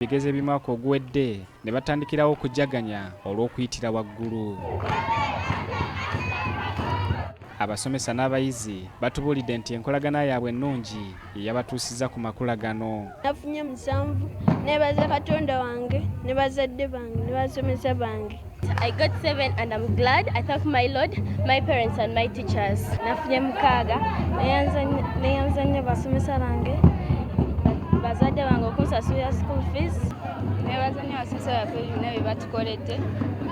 Ebigezo eby'omwaka oguwedde ne batandikirawo okujaganya olw'okuyitira waggulu. Abasomesa n'abayizi batubuulidde nti enkolagana yaabwe ennungi ye yabatuusizza ku makula gano. Nafunye 7, nebaza Katonda wange ne bazadde bange ne basomesa bange. I got 7 and I'm glad. I thank my Lord, my parents and my teachers. Nafunye 6, neyanza nnyo basomesa bange, bazadde bange okunsasulira school fees. Nebaza nnyo abasomesa baffe byonna bye batukoledde,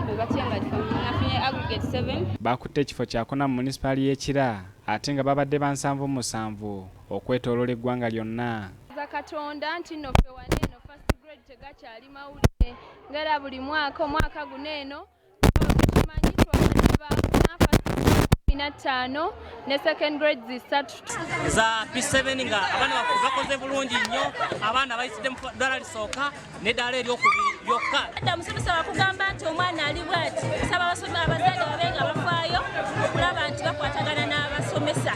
bye batuyamba. Nafunye aggregate 7. Bakutte ekifo kyakuna mu munisipaali y'e Kira ate nga babadde ba 77 okwetooloola eggwanga lyonna. Za Katonda nti nno ffe wano eno first grade tegakyali mawulire, ngera buli mwaka omwaka guno eno tukimanyi twabadde bakuna first 15 ne second grade 3. Za P7 nga abaana baffe bakoze bulungi nnyo. Abaana bayitidde mu ddala lisooka n'eddaala eryokubiri lyokka. Dda omusomesa wakugamba nti omwana ali bwati, saba abazadde babe nga bafaayo okulaba nti bakwatagana n'abasomesa.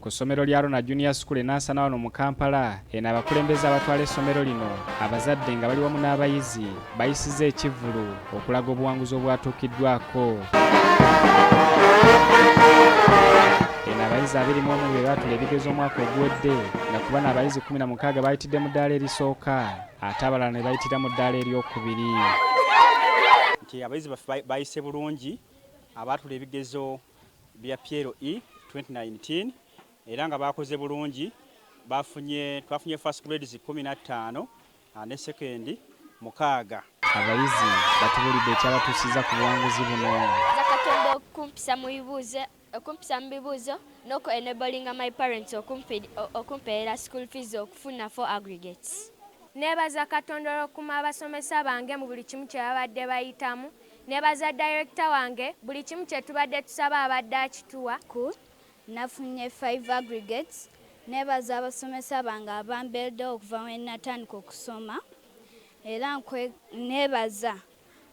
Ku ssomero lya Rona Junior School e Nansana wano mu Kampala, eno abakulembeze abatwala essomero lino, abazadde nga bali wamu n'abayizi bayisizza ekivvulu okulaga obuwanguzi obwatuukiddwako. Eno abayizi 21 be baatula ebigezo omwaka oguwedde, nga ku bano abayizi 16 bayitidde mu ddaala erisooka ate abalala ne bayitira mu ddaala eryokubiri. Nti abayizi baffe bayise bulungi abaatula ebigezo bya PLE 2019 era nga bakoze bulungi. Twafunye first grades 15 ne second 6. Abayizi batubuulidde ekyabatuusiza ku buwanguzi buno. Nza Katonda okumpisa mu bibuuzo, okumpisa mu bibuuzo n'oku enablinga my parents okumpeerera school fees okufuna 4 aggregates. Neebaza Katonda olw'okukuuma abasomesa bange mu buli kimu kye babadde bayitamu. Neebaza director wange, buli kimu kye tubadde tusaba abadde akituwa. Nafunye 5 aggregates. Neebaza abasomesa bange abambeereddewo okuva we natandika okusoma, era neebaza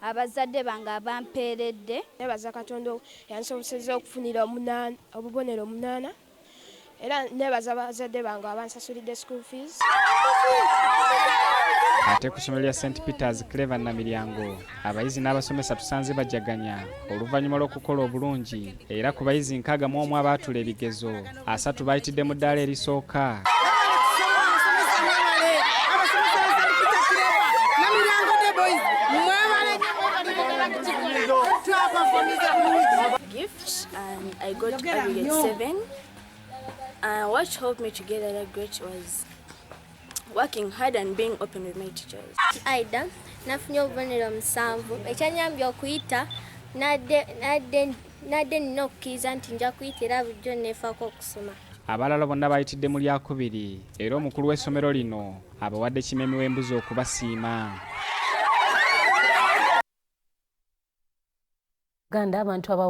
abazadde bange abampeeredde. Neebaza Katonda yansobosezza okufunira obubonero 8, era neebaza abazadde bange abansasulidde school fees. Ate ku ssomero lya St Peters Clever Namiryango, abayizi n'abasomesa tusanze bajaganya oluvannyuma lw'okukola obulungi, era ku bayizi 61 abaatula ebigezo, 3 bayitidde mu ddaala erisooka. Gift and I got aggregate 7. What helped me to get that grade was working hard and being open with my teachers. Aida, nafunye obubonero 7. Ekyanyambye okuyita nadde nina okukkiriza nti nja kuyita era bulijjo neefaako okusoma. Abalala bonna bayitidde mu lyakubiri, era omukulu w'essomero lino abawadde kimemi w'embuzi okubasiima. Uganda abantu abawa